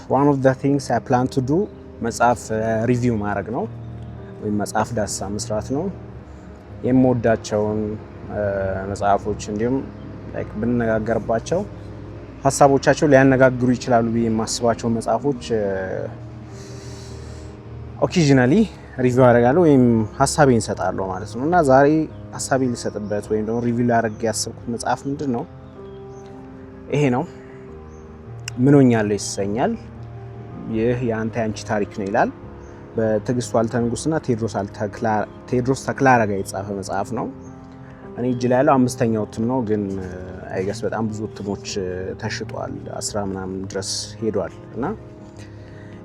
One of the things I plan to do መጽሐፍ review ማድረግ ነው ወይም መጽሐፍ ዳሰሳ መስራት ነው። የምወዳቸውን መጽሐፎች እንዲሁም like ብንነጋገርባቸው ሀሳቦቻቸው ሊያነጋግሩ ይችላሉ ብዬ የማስባቸው መጽሐፎች occasionally review አደርጋለሁ ወይም ሀሳቤን እሰጣለሁ ማለት ነው። እና ዛሬ ሀሳቤን ልሰጥበት ወይም ደግሞ review ላደርግ ያሰብኩት መጽሐፍ ምንድን ነው? ይሄ ነው። ምን ሆኛለሁ ይሰኛል። ይህ የአንተ ያንቺ ታሪክ ነው ይላል። በትዕግስት ዋልተንጉስና ቴዎድሮስ ተክለአረጋይ የተጻፈ መጽሐፍ ነው። እኔ እጅ ላይ ያለው አምስተኛው እትም ነው፣ ግን I guess በጣም ብዙ እትሞች ተሽጧል። 10 ምናምን ድረስ ሄዷል። እና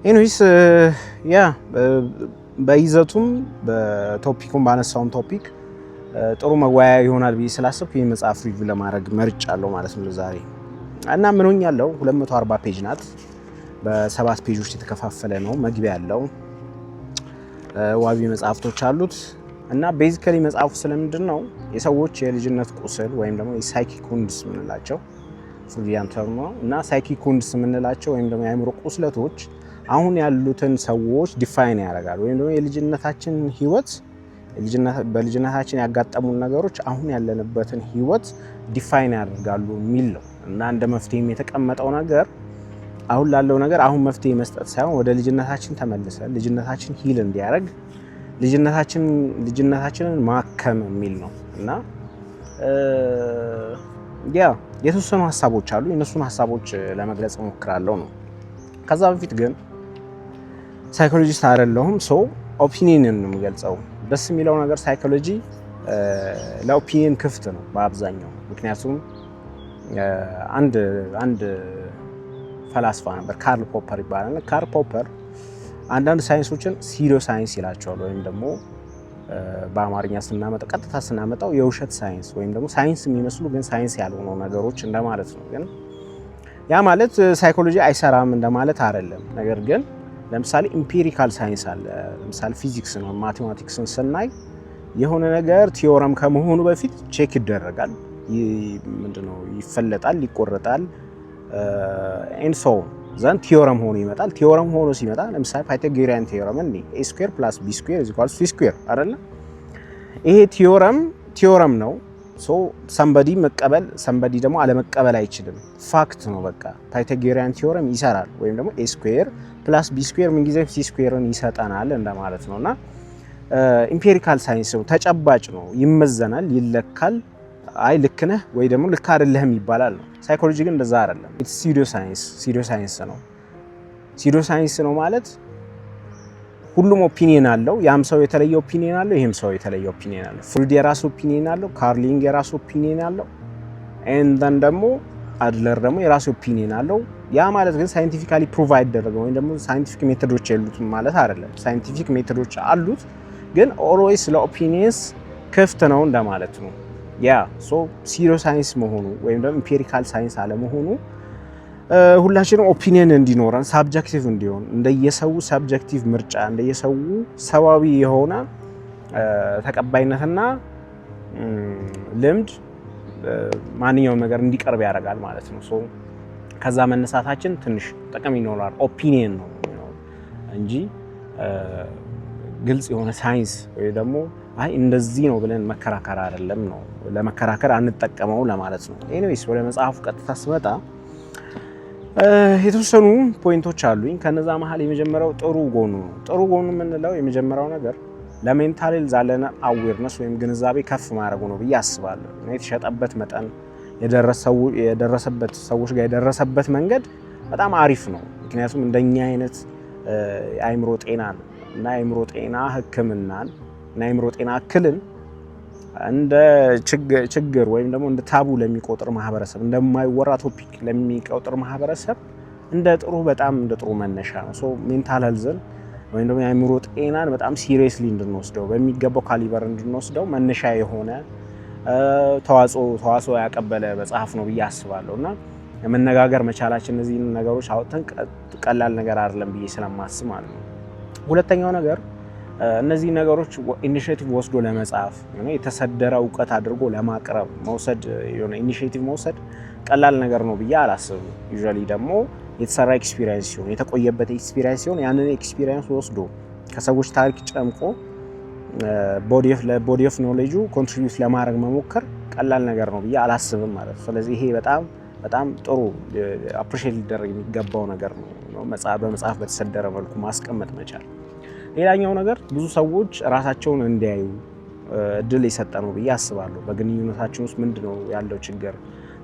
anyways, yeah, በይዘቱም በ topic ኩም ባነሳውም topic ጥሩ መወያያ ይሆናል ብዬ ስላሰብኩ ይህ መጽሐፍ review ለማድረግ መርጫለሁ ማለት ነው ዛሬ። እና ምን ሆኛለሁ 240 page ናት። በሰባት page ኦች የተከፋፈለ ነው። መግቢያ ያለው፣ ዋቢ መጽሐፍቶች አሉት። እና basically መጽሐፉ ስለምንድን ነው? የሰዎች የልጅነት ቁስል ወይም ደግሞ የ psychic wounds የምንላቸው፣ Freudian term ነው፣ እና psychic wounds የምንላቸው ወይም ደግሞ የአእምሮ ቁስለቶች አሁን ያሉትን ሰዎች define ያደርጋል ወይም ደግሞ የልጅነታችን ህይወት፣ በልጅነታችን ያጋጠሙን ነገሮች አሁን ያለንበትን ህይወት define ያደርጋሉ የሚል ነው። እና እንደ መፍትሄም የተቀመጠው ነገር አሁን ላለው ነገር አሁን መፍትሄ መስጠት ሳይሆን ወደ ልጅነታችን ተመልሰን ልጅነታችን heal እንዲያደርግ ልጅነታችንን ማከም የሚል ነው። እና yeah, የተወሰኑ ሀሳቦች አሉ። የእነሱን ሀሳቦች ለመግለጽ እሞክራለሁ ነው። ከዛ በፊት ግን psychologist አይደለሁም፣ so opinion ነው የምገልጸው። ደስ የሚለው ነገር psychology ለ opinion ክፍት ነው በአብዛኛው። ምክንያቱም አንድ ፈላስፋ ነበር፣ ካርል ፖፐር ይባላል። ካርል ፖፐር አንዳንድ ሳይንሶችን pseudo science ይላቸዋል። ወይም ደግሞ በአማርኛ ስናመጣው፣ ቀጥታ ስናመጣው የውሸት ሳይንስ ወይም ደግሞ ሳይንስ የሚመስሉ ግን ሳይንስ ያልሆኑ ነገሮች እንደማለት ነው። ግን ያ ማለት psychology አይሰራም እንደማለት አይደለም። ነገር ግን ለምሳሌ empirical science አለ። ለምሳሌ ፊዚክስ ነው፣ mathematics ን ስናይ የሆነ ነገር theorem ከመሆኑ በፊት check ይደረጋል። ምንድነው፣ ይፈለጣል፣ ይቆረጣል፣ and so then theorem ሆኖ ይመጣል። Theorem ሆኖ ሲመጣ ለምሳሌ Pythagorean theorem ን a square plus b square is equal c square አይደለ? ይሄ theorem theorem ነው። So somebody መቀበል somebody ደግሞ አለመቀበል አይችልም። Fact ነው በቃ፣ Pythagorean theorem ይሰራል። ወይም ደግሞ a square plus b square ምንጊዜም c square ን ይሰጠናል እንደማለት ነው። እና empirical science ነው፣ ተጨባጭ ነው፣ ይመዘናል፣ ይለካል። አይ ልክ ነህ ወይ ደግሞ ልክ አይደለህም ይባላል ነው። Psychology ግን እንደዛ አይደለም። Pseudo science፣ pseudo science ነው። Pseudo science ነው ማለት ሁሉም opinion አለው። ያም ሰው የተለየ opinion አለው፣ ይህም ሰው የተለየ opinion አለው። ፍሮይድ የራሱ opinion አለው፣ ካርል ዩንግ የራሱ opinion አለው፣ and then ደግሞ አድለር ደግሞ የራሱ opinion አለው። ያ ማለት ግን scientifically prove አይደረግም ወይም ደግሞ scientific method ኦች የሉትም ማለት አይደለም። Scientific method ኦች አሉት፣ ግን always ለ opinions ክፍት ነው እንደማለት ነው። Yeah, so pseudo science መሆኑ ወይም ደግሞ empirical science አለመሆኑ ሁላችንም opinion እንዲኖረን፣ subjective እንዲሆን፣ እንደየሰው subjective ምርጫ፣ እንደየሰው ሰዋዊ የሆነ ተቀባይነትና ልምድ ማንኛውም ነገር እንዲቀርብ ያደርጋል ማለት ነው። So ከዛ መነሳታችን ትንሽ ጥቅም ይኖራል። Opinion ነው እንጂ ግልጽ የሆነ ሳይንስ ወይ ደግሞ አይ እንደዚህ ነው ብለን መከራከር አይደለም ነው፣ ለመከራከር አንጠቀመው ለማለት ነው። Anyways, ወደ መጽሐፉ ቀጥታ ስመጣ የተወሰኑ point ኦች አሉኝ። ከነዛ መሀል የመጀመሪያው ጥሩ ጎኑ ነው። ጥሩ ጎኑ የምንለው የመጀመሪያው ነገር ለ mental health ያለን awareness ወይም ግንዛቤ ከፍ ማድረጉ ነው ብዬ አስባለሁ። የተሸጠበት መጠን፣ የደረሰበት ሰዎች ጋር የደረሰበት መንገድ በጣም አሪፍ ነው። ምክንያቱም እንደኛ አይነት የአእምሮ ጤናን እና የአእምሮ ጤና ሕክምናን እና የአእምሮ ጤና እክልን እንደ ችግር ወይም ደግሞ እንደ taboo ለሚቆጥር ማህበረሰብ፣ እንደማይወራ topic ለሚቆጥር ማህበረሰብ እንደ ጥሩ በጣም እንደ ጥሩ መነሻ ነው። So mental health ን ወይም ደግሞ የአእምሮ ጤናን በጣም seriously እንድንወስደው፣ በሚገባው caliber እንድንወስደው መነሻ የሆነ ተዋጽኦ ያቀበለ መጽሐፍ ነው ብዬ አስባለሁ። እና መነጋገር መቻላችን፣ እነዚህን ነገሮች አውጥተን ቀላል ነገር አይደለም ብዬ ስለማስብ ማለት ነው። ሁለተኛው ነገር እነዚህ ነገሮች initiative ወስዶ ለመጻፍ፣ የተሰደረ እውቀት አድርጎ ለማቅረብ መውሰድ፣ የሆነ initiative መውሰድ ቀላል ነገር ነው ብዬ አላስብም። Usually ደግሞ የተሰራ experience ሲሆን፣ የተቆየበት experience ሲሆን፣ ያንን experience ወስዶ ከሰዎች ታሪክ ጨምቆ ለ body of knowledge ኡ contribute ለማድረግ መሞከር ቀላል ነገር ነው ብዬ አላስብም ማለት ነው። ስለዚህ ይሄ በጣም በጣም ጥሩ appreciate ሊደረግ የሚገባው ነገር ነው፣ በመጽሐፍ በተሰደረ መልኩ ማስቀመጥ መቻል። ሌላኛው ነገር ብዙ ሰዎች ራሳቸውን እንዲያዩ እድል የሰጠ ነው ብዬ አስባለሁ። በግንኙነታችን ውስጥ ምንድን ነው ያለው ችግር?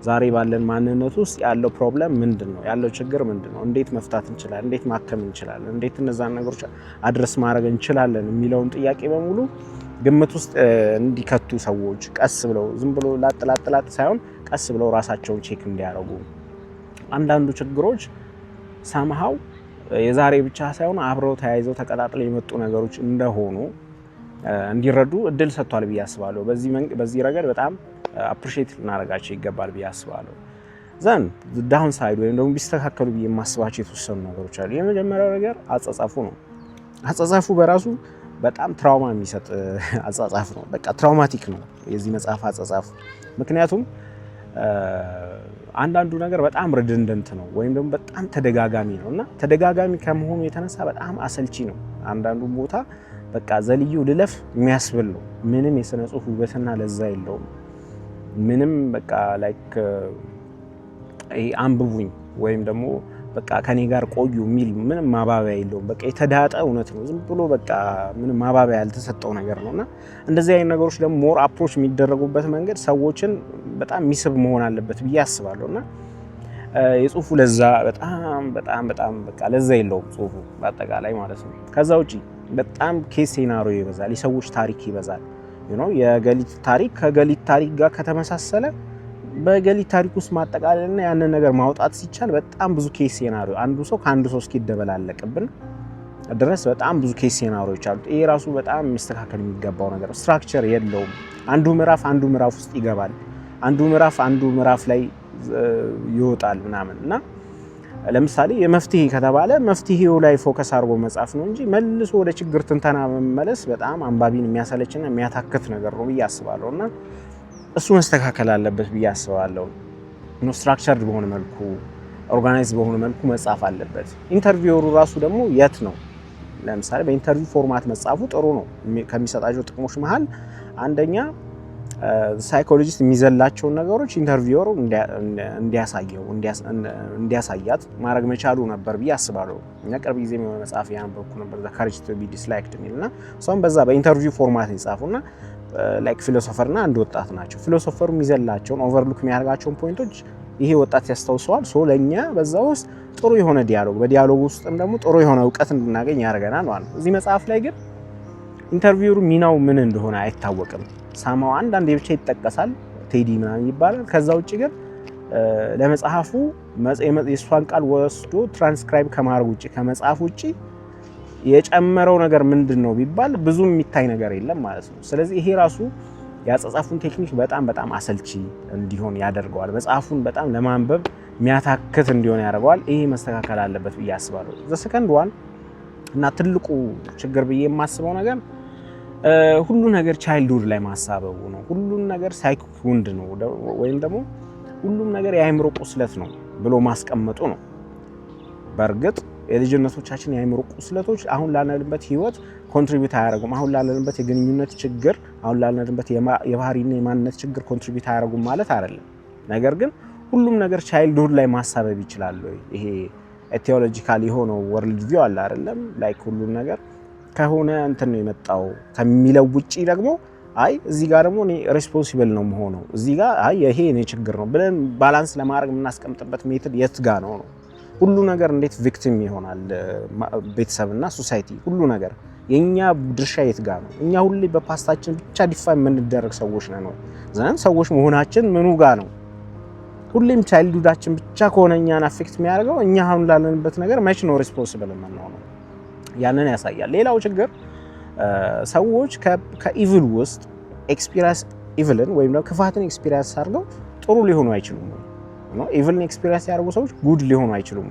ዛሬ ባለን ማንነት ውስጥ ያለው problem ምንድን ነው? ያለው ችግር ምንድን ነው? እንዴት መፍታት እንችላለን? እንዴት ማከም እንችላለን? እንዴት እነዛን ነገሮች address ማድረግ እንችላለን? የሚለውን ጥያቄ በሙሉ ግምት ውስጥ እንዲከቱ፣ ሰዎች ቀስ ብለው፣ ዝም ብሎ ላጥ ላጥ ላጥ ሳይሆን ቀስ ብለው ራሳቸውን check እንዲያደርጉ፣ አንዳንዱ ችግሮች somehow የዛሬ ብቻ ሳይሆን አብረው ተያይዘው ተቀጣጥለው የመጡ ነገሮች እንደሆኑ እንዲረዱ እድል ሰጥቷል ብዬ አስባለሁ። በዚህ ረገድ በጣም appreciate ልናደርጋቸው ይገባል ብዬ አስባለሁ። Then downside ወይም ደግሞ ቢስተካከሉ ብዬ የማስባቸው የተወሰኑ ነገሮች አሉ። የመጀመሪያው ነገር አጻጻፉ ነው። አጻጻፉ በራሱ በጣም trauma የሚሰጥ አጻጻፍ ነው። በቃ traumatic ነው የዚህ መጽሐፍ አጻጻፍ። ምክንያቱም አንዳንዱ ነገር በጣም redundant ነው ወይም ደግሞ በጣም ተደጋጋሚ ነው እና ተደጋጋሚ ከመሆኑ የተነሳ በጣም አሰልቺ ነው። አንዳንዱ ቦታ በቃ ዘልዩ ልለፍ የሚያስብል ነው። ምንም የስነ ጽሁፍ ውበትና ለዛ የለውም። ምንም በቃ like ይሄ አንብቡኝ ወይም ደግሞ በቃ ከኔ ጋር ቆዩ የሚል ምንም ማባበያ የለውም። በቃ የተዳጠ እውነት ነው። ዝም ብሎ በቃ ምንም ማባበያ ያልተሰጠው ነገር ነው እና እንደዚህ አይነት ነገሮች ደግሞ more approach የሚደረጉበት መንገድ ሰዎችን በጣም የሚስብ መሆን አለበት ብዬ አስባለሁ እና የጽሁፉ ለዛ በጣም በጣም በጣም በቃ ለዛ የለውም ጽሁፉ በአጠቃላይ ማለት ነው። ከዛ ውጪ በጣም case scenario ይበዛል፣ የሰዎች ታሪክ ይበዛል። የገሊት ታሪክ ከገሊት ታሪክ ጋር ከተመሳሰለ በገሊት ታሪክ ውስጥ ማጠቃለልና ያንን ነገር ማውጣት ሲቻል በጣም ብዙ case scenario አንዱ ሰው ከአንዱ ሰው እስኪደበላለቅብን ድረስ በጣም ብዙ case scenario ዎች አሉት። ይሄ ራሱ በጣም የሚስተካከል የሚገባው ነገር፣ structure የለውም። አንዱ ምዕራፍ አንዱ ምዕራፍ ውስጥ ይገባል፣ አንዱ ምዕራፍ አንዱ ምዕራፍ ላይ ይወጣል ምናምን። እና ለምሳሌ የመፍትሄ ከተባለ መፍትሄው ላይ focus አድርጎ መጻፍ ነው እንጂ መልሶ ወደ ችግር ትንተና መመለስ በጣም አንባቢን የሚያሰለችና የሚያታክት ነገር ነው ብዬ አስባለሁ እና እሱ መስተካከል አለበት ብዬ አስባለሁ። Structured በሆነ መልኩ፣ organized በሆነ መልኩ መጻፍ አለበት። Interviewer ኡ ራሱ ደግሞ የት ነው? ለምሳሌ በ interview format መጻፉ ጥሩ ነው። ከሚሰጣቸው ጥቅሞች መሀል አንደኛ psychologist የሚዘላቸውን ነገሮች interviewer ኡ እንዲያሳየው፣ እንዲያሳያት ማድረግ መቻሉ ነበር ብዬ አስባለሁ። እኛ ቅርብ ጊዜ የሆነ መጽሐፍ ያነበብኩ ነበር፣ The Courage to Be Disliked የሚል፣ እና ሰውም በዛ በ interview format የጻፉ እና like philosopher እና አንድ ወጣት ናቸው። Philosopher ኡ የሚዘላቸውን፣ overlook የሚያደርጋቸውን point ኦች ይሄ ወጣት ያስታውሰዋል። So ለእኛ በዛ ውስጥ ጥሩ የሆነ dialogue፣ በ dialogue ውስጥም ደግሞ ጥሩ የሆነ እውቀት እንድናገኝ ያደርገናል ማለት ነው። እዚህ መጽሐፍ ላይ ግን interviewer ኡ ሚናው ምን እንደሆነ አይታወቅም። Somehow አንዳንዴ ብቻ ይጠቀሳል፣ ቴዲ ምናምን ይባላል። ከዛ ውጭ ግን ለመጽሐፉ የእሷን ቃል ወስዶ ትራንስክራይብ ከማድረግ ውጭ፣ ከመጽሐፍ ውጭ የጨመረው ነገር ምንድን ነው ቢባል ብዙ የሚታይ ነገር የለም ማለት ነው። ስለዚህ ይሄ ራሱ የአጻጻፉን ቴክኒክ በጣም በጣም አሰልቺ እንዲሆን ያደርገዋል። መጽሐፉን በጣም ለማንበብ የሚያታክት እንዲሆን ያደርገዋል። ይሄ መስተካከል አለበት ብዬ አስባለሁ። The second one እና ትልቁ ችግር ብዬ የማስበው ነገር ሁሉ ነገር childhood ላይ ማሳበቡ ነው። ሁሉም ነገር psychic wound ነው ወይም ደግሞ ሁሉም ነገር የአእምሮ ቁስለት ነው ብሎ ማስቀመጡ ነው። በእርግጥ የልጅነቶቻችን የአእምሮ ቁስለቶች አሁን ላለንበት ህይወት contribute አያደርጉም። አሁን ላለንበት የግንኙነት ችግር፣ አሁን ላለንበት የባህሪና የማንነት ችግር contribute አያደርጉም ማለት አይደለም። ነገር ግን ሁሉም ነገር childhood ላይ ማሳበብ ይችላል ወይ? ይሄ etiological የሆነው world view አለ አይደለም? Like ሁሉም ነገር ከሆነ እንትን ነው የመጣው ከሚለው ውጪ ደግሞ አይ እዚህ ጋር ደግሞ እኔ responsible ነው የምሆነው፣ እዚህ ጋር አይ ይሄ የኔ ችግር ነው ብለን balance ለማድረግ የምናስቀምጥበት method የት ጋ ነው ነው? ሁሉ ነገር እንዴት victim ይሆናል? ቤተሰብና society፣ ሁሉ ነገር የኛ ድርሻ የት ጋ ነው? እኛ ሁሌ በ past ኣችን ብቻ define የምንደረግ ሰዎች ነን ወይ? Then ሰዎች መሆናችን ምኑ ጋ ነው? ሁሌም childhood ኣችን ብቻ ከሆነ እኛን affect የሚያደርገው፣ እኛ አሁን ላለንበት ነገር መች ነው responsible የምንሆነው? ያንን ያሳያል። ሌላው ችግር ሰዎች ከ evil ውስጥ experience፣ evil ን ወይም ደግሞ ክፋትን experience አድርገው ጥሩ ሊሆኑ አይችሉም። Evil ን experience ያደርጉ ሰዎች good ሊሆኑ አይችሉም።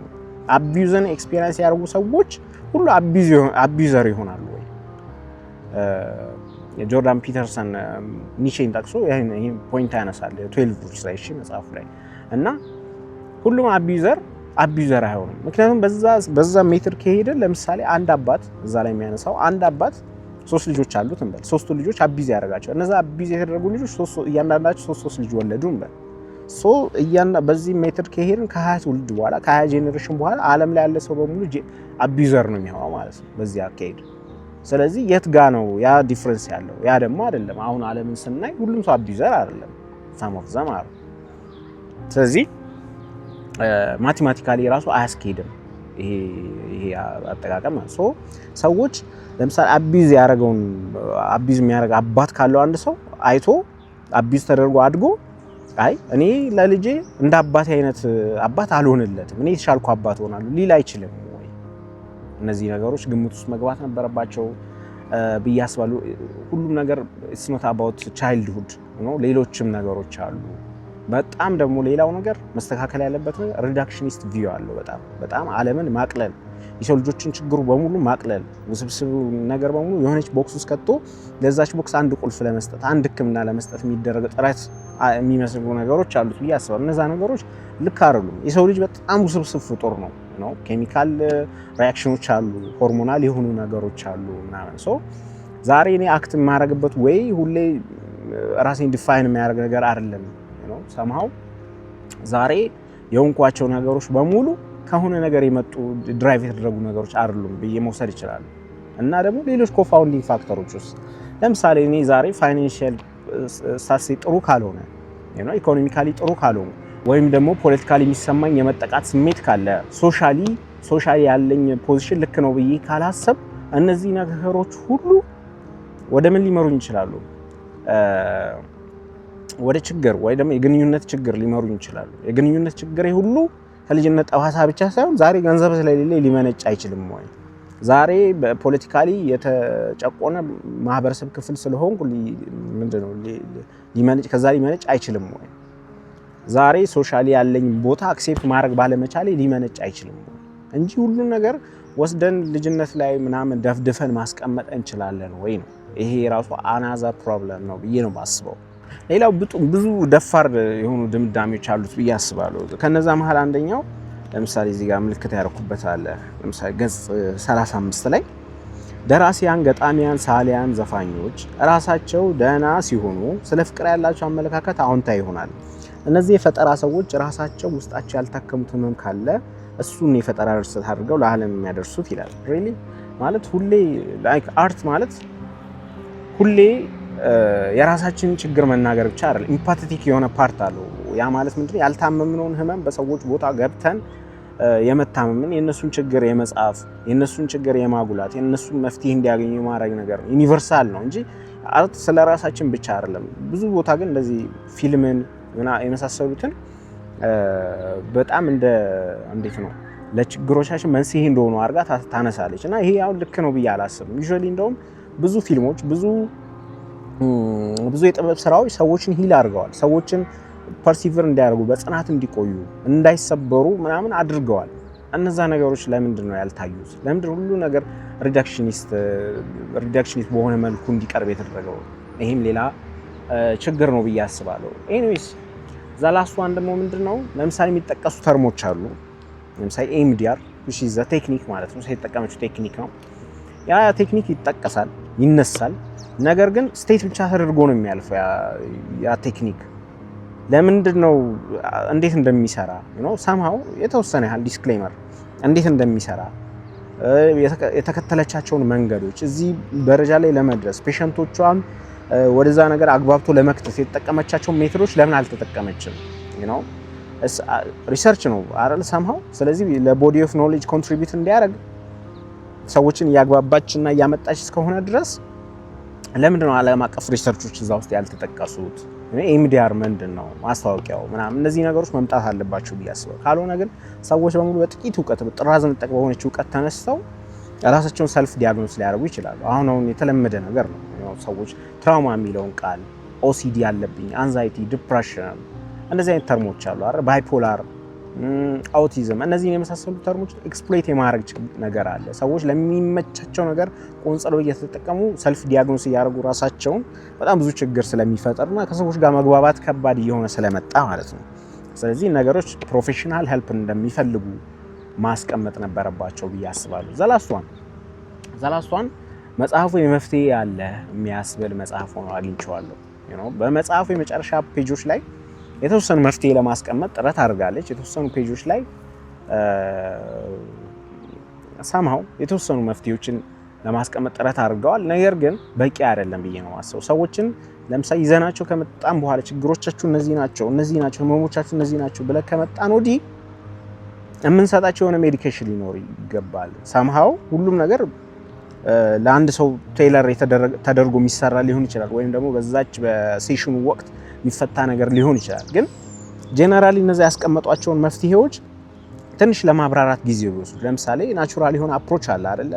Abuse ን experience ያደርጉ ሰዎች ሁሉ abuser ይሆናሉ ወይ? ጆርዳን ፒተርሰን ኒቼን ጠቅሶ ይህን point ያነሳል 12 Rules ላይ፣ እሺ፣ መጽሐፉ ላይ። እና ሁሉም abuser Abuser አይሆንም? ምክንያቱም በዛ method ከሄደ ለምሳሌ አንድ አባት፣ እዛ ላይ የሚያነሳው፣ አንድ አባት ሶስት ልጆች አሉት እንበል። ሶስቱ ልጆች abuse ያደርጋቸው። እነዛ abuse የተደረጉ ልጆች እያንዳንዳቸው ሶስት ሶስት ልጅ ወለዱ እንበል። So በዚህ method ከሄድን ከ20 ትውልድ በኋላ፣ ከ20 generation በኋላ ዓለም ላይ ያለ ሰው በሙሉ abuser ነው የሚሆነው ማለት ነው በዚህ አካሄድ። ስለዚህ የት ጋ ነው ያ difference ያለው? ያ ደግሞ አይደለም። አሁን ዓለምን ስናይ ሁሉም ሰው abuser አይደለም፣ some of them are። ስለዚህ mathematically ራሱ አያስኬድም ይሄ አጠቃቀም። So ሰዎች ለምሳሌ abuse ያደረገውን፣ abuse የሚያደርግ አባት ካለው አንድ ሰው አይቶ abuse ተደርጎ አድጎ አይ እኔ ለልጄ እንደ አባቴ አይነት አባት አልሆንለትም፣ እኔ የተሻልኩ አባት ሆናለሁ ሊል አይችልም ወይ? እነዚህ ነገሮች ግምት ውስጥ መግባት ነበረባቸው ብዬ አስባለሁ። ሁሉም ነገር it's not about childhood ነው፣ ሌሎችም ነገሮች አሉ። በጣም ደግሞ ሌላው ነገር መስተካከል ያለበት ነገር reductionist view አለው። በጣም በጣም ዓለምን ማቅለል፣ የሰው ልጆችን ችግሩ በሙሉ ማቅለል፣ ውስብስብ ነገር በሙሉ የሆነች box ውስጥ ከቶ ለዛች box አንድ ቁልፍ ለመስጠት፣ አንድ ሕክምና ለመስጠት የሚደረግ ጥረት የሚመስሉ ነገሮች አሉት ብዬ አስባለሁ። እነዛ ነገሮች ልክ አይደሉም። የሰው ልጅ በጣም ውስብስብ ፍጡር ነው። Chemical reaction ኖች አሉ፣ hormonal የሆኑ ነገሮች አሉ ምናምን። So ዛሬ እኔ act የማደርግበት ወይ ሁሌ ራሴን define የሚያደርግ ነገር አይደለም ነው። Somehow ዛሬ የሆንኳቸው ነገሮች በሙሉ ከሆነ ነገር የመጡ፣ drive የተደረጉ ነገሮች አይደሉም ብዬ መውሰድ ይችላሉ። እና ደግሞ ሌሎች confounding factor ኦች ውስጥ ለምሳሌ እኔ ዛሬ financial status ኤ ጥሩ ካልሆነ፣ economically ጥሩ ካልሆነ፣ ወይም ደግሞ politically የሚሰማኝ የመጠቃት ስሜት ካለ፣ socially ያለኝ position ልክ ነው ብዬ ካላሰብ፣ እነዚህ ነገሮች ሁሉ ወደ ምን ሊመሩኝ ይችላሉ? ወደ ችግር ወይ ደግሞ የግንኙነት ችግር ሊመሩኝ ይችላሉ። የግንኙነት ችግሬ ሁሉ ከልጅነት ጠባሳ ብቻ ሳይሆን ዛሬ ገንዘብ ስለሌለ ሊመነጭ አይችልም ወይ? ዛሬ በ politically የተጨቆነ ማህበረሰብ ክፍል ስለሆንኩ ምንድነው ሊመነጭ ከዛ ሊመነጭ አይችልም ወይ? ዛሬ socially ያለኝ ቦታ accept ማድረግ ባለመቻሌ ሊመነጭ አይችልም ወይ? እንጂ ሁሉን ነገር ወስደን ልጅነት ላይ ምናምን ደፍድፈን ማስቀመጥ እንችላለን ወይ ነው። ይሄ የራሱ another problem ነው ብዬ ነው የማስበው። ሌላው ብዙ ደፋር የሆኑ ድምዳሜዎች አሉት ብዬ አስባለሁ። ከነዛ መሀል አንደኛው ለምሳሌ እዚህ ጋር ምልክት ያደረኩበት አለ። ለምሳሌ ገጽ 35 ላይ ደራሲያን፣ ገጣሚያን፣ ሰዓሊያን፣ ዘፋኞች ራሳቸው ደህና ሲሆኑ ስለ ፍቅር ያላቸው አመለካከት አዎንታዊ ይሆናል። እነዚህ የፈጠራ ሰዎች ራሳቸው ውስጣቸው ያልታከሙት ህመም ካለ እሱን የፈጠራ ድርሰት አድርገው ለዓለም የሚያደርሱት ይላል። Really ማለት ሁሌ like art ማለት ሁሌ የራሳችንን ችግር መናገር ብቻ አይደለም። Empathetic የሆነ part አለው። ያ ማለት ምንድነው? ያልታመምነውን ህመም በሰዎች ቦታ ገብተን የመታመምን፣ የእነሱን ችግር የመጻፍ፣ የእነሱን ችግር የማጉላት፣ የእነሱን መፍትሄ እንዲያገኙ የማድረግ ነገር ነው። Universal ነው እንጂ art ስለ ራሳችን ብቻ አይደለም። ብዙ ቦታ ግን እንደዚህ ፊልምን የመሳሰሉትን በጣም እንደ እንዴት ነው ለችግሮቻችን መንስኤ እንደሆኑ አድርጋ ታነሳለች እና ይሄ አሁን ልክ ነው ብዬ አላስብም። Usually እንደውም ብዙ ፊልሞች፣ ብዙ ብዙ የጥበብ ስራዎች ሰዎችን heal አድርገዋል። ሰዎችን persevere እንዲያደርጉ፣ በጽናት እንዲቆዩ፣ እንዳይሰበሩ ምናምን አድርገዋል። እነዛ ነገሮች ለምንድን ነው ያልታዩት? ለምንድን ሁሉ ነገር reductionist በሆነ መልኩ እንዲቀርብ የተደረገው? ይሄም ሌላ ችግር ነው ብዬ አስባለሁ። Anyways, the last one ደግሞ ምንድን ነው? ለምሳሌ የሚጠቀሱ term ኦች አሉ። ለምሳሌ EMDR, the technique ማለት ነው፣ የተጠቀመችው technique ነው። ያ technique ይጠቀሳል፣ ይነሳል። ነገር ግን state ብቻ ተደርጎ ነው የሚያልፈው። ያ technique ለምንድን ነው፣ እንዴት እንደሚሰራ somehow የተወሰነ ያህል disclaimer፣ እንዴት እንደሚሰራ፣ የተከተለቻቸውን መንገዶች፣ እዚህ ደረጃ ላይ ለመድረስ patient ኦቿን ወደዛ ነገር አግባብቶ ለመክተት የተጠቀመቻቸውን method ኦች ለምን አልተጠቀመችም ነው? Research ነው አይደል somehow። ስለዚህ ለ body of knowledge contribute እንዲያደርግ ሰዎችን እያግባባች እና እያመጣች እስከሆነ ድረስ ለምንድን ነው ዓለም አቀፍ research ኦች እዛ ውስጥ ያልተጠቀሱት? EMDR ምንድን ነው ማስታወቂያው ምናምን፣ እነዚህ ነገሮች መምጣት አለባቸው ብዬ አስባለሁ። ካልሆነ ግን ሰዎች በሙሉ በጥቂት እውቀት፣ ጥራዝ ነጠቅ በሆነች እውቀት ተነስተው ራሳቸውን self diagnose ሊያደርጉ ይችላሉ። አሁን አሁን የተለመደ ነገር ነው። ሰዎች trauma የሚለውን ቃል፣ OCD ያለብኝ፣ anxiety፣ depression፣ እንደዚህ አይነት term ኦች አሉ አይደል? Bipolar፣ autism፣ እነዚህን የመሳሰሉ term ኦች exploit የማድረግ ነገር አለ። ሰዎች ለሚመቻቸው ነገር ቆንጽለው እየተጠቀሙ self diagnose እያደረጉ ራሳቸውን በጣም ብዙ ችግር ስለሚፈጥርና ከሰዎች ጋር መግባባት ከባድ እየሆነ ስለመጣ ማለት ነው። ስለዚህ ነገሮች professional help እንደሚፈልጉ ማስቀመጥ ነበረባቸው ብዬ አስባለሁ። The last one፣ መጽሐፉ የመፍትሄ ያለ የሚያስብል መጽሐፍ ሆኖ አግኝቼዋለሁ። በመጽሐፉ የመጨረሻ page ኦች ላይ የተወሰኑ መፍትሄ ለማስቀመጥ ጥረት አድርጋለች። የተወሰኑ page ኦች ላይ somehow የተወሰኑ መፍትሄዎችን ለማስቀመጥ ጥረት አድርገዋል። ነገር ግን በቂ አይደለም ብዬ ነው ማስበው። ሰዎችን ለምሳሌ ይዘናቸው ከመጣን በኋላ ችግሮቻችሁ እነዚህ ናቸው፣ እነዚህ ናቸው፣ ህመሞቻችሁ እነዚህ ናቸው ብለን ከመጣን ወዲህ የምንሰጣቸው የሆነ medication ሊኖር ይገባል። Somehow ሁሉም ነገር ለአንድ ሰው tailor ተደርጎ የሚሰራ ሊሆን ይችላል፣ ወይም ደግሞ በዛች በ session ኑ ወቅት የሚፈታ ነገር ሊሆን ይችላል። ግን generally እነዚ ያስቀመጧቸውን መፍትሄዎች ትንሽ ለማብራራት ጊዜ ቢወስዱ፣ ለምሳሌ natural የሆነ approach አለ አይደለ?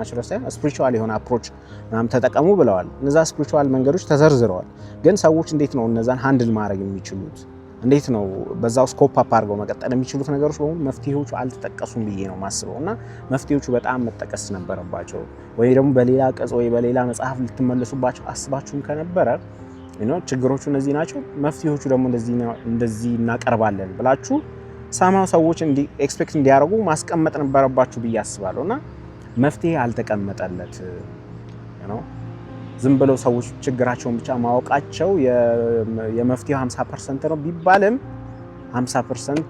Natural ሳይሆን spiritual የሆነ approach ምናምን ተጠቀሙ ብለዋል። እነዛ spiritual መንገዶች ተዘርዝረዋል። ግን ሰዎች እንዴት ነው እነዛን handle ማድረግ የሚችሉት? እንዴት ነው በዛው cope up አድርገው መቀጠል የሚችሉት? ነገሮች በሙሉ መፍትሄዎቹ አልተጠቀሱም ብዬ ነው ማስበው እና መፍትሄዎቹ በጣም መጠቀስ ነበረባቸው። ወይ ደግሞ በሌላ ቅጽ ወይ በሌላ መጽሐፍ ልትመለሱባቸው አስባችሁም ከነበረ ችግሮቹ እነዚህ ናቸው፣ መፍትሄዎቹ ደግሞ እንደዚህ እናቀርባለን ብላችሁ somehow ሰዎች expect እንዲያደርጉ ማስቀመጥ ነበረባችሁ ብዬ አስባለሁ እና መፍትሄ አልተቀመጠለት ነው። ዝም ብለው ሰዎች ችግራቸውን ብቻ ማወቃቸው የመፍትሄው 50% ነው ቢባልም 50%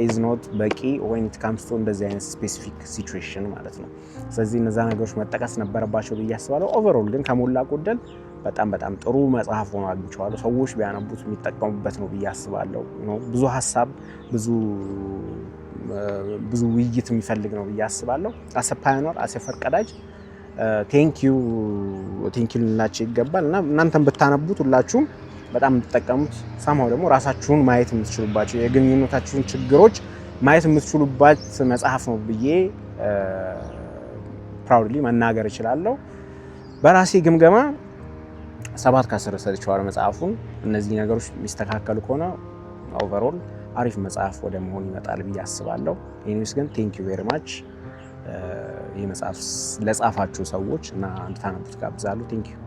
is not በቂ when it comes to እንደዚህ አይነት specific situation ማለት ነው። ስለዚህ እነዛ ነገሮች መጠቀስ ነበረባቸው ብዬ አስባለሁ። Overall ግን ከሞላ ጎደል በጣም በጣም ጥሩ መጽሐፍ ሆኖ አግኝቼዋለሁ። ሰዎች ቢያነቡት የሚጠቀሙበት ነው ብዬ አስባለሁ። ብዙ ሀሳብ፣ ብዙ ብዙ ውይይት የሚፈልግ ነው ብዬ አስባለሁ። As a pioneer፣ as a ፈርቀዳጅ thank you, thank you ልንላቸው ይገባል እና እናንተም ብታነቡት ሁላችሁም በጣም የምትጠቀሙት፣ somehow ደግሞ ራሳችሁን ማየት የምትችሉባቸው፣ የግንኙነታችሁን ችግሮች ማየት የምትችሉባት መጽሐፍ ነው ብዬ proudly መናገር እችላለሁ። በራሴ ግምገማ 7 ከ10 ሰጥቼዋለሁ መጽሐፉን። እነዚህ ነገሮች የሚስተካከሉ ከሆነ overall አሪፍ መጽሐፍ ወደ መሆን ይመጣል ብዬ አስባለሁ። Anyways ግን thank you very much ይህ መጽሐፍ ለጻፋችሁ ሰዎች እና እንድታነቡት ጋብዛለሁ። Thank you.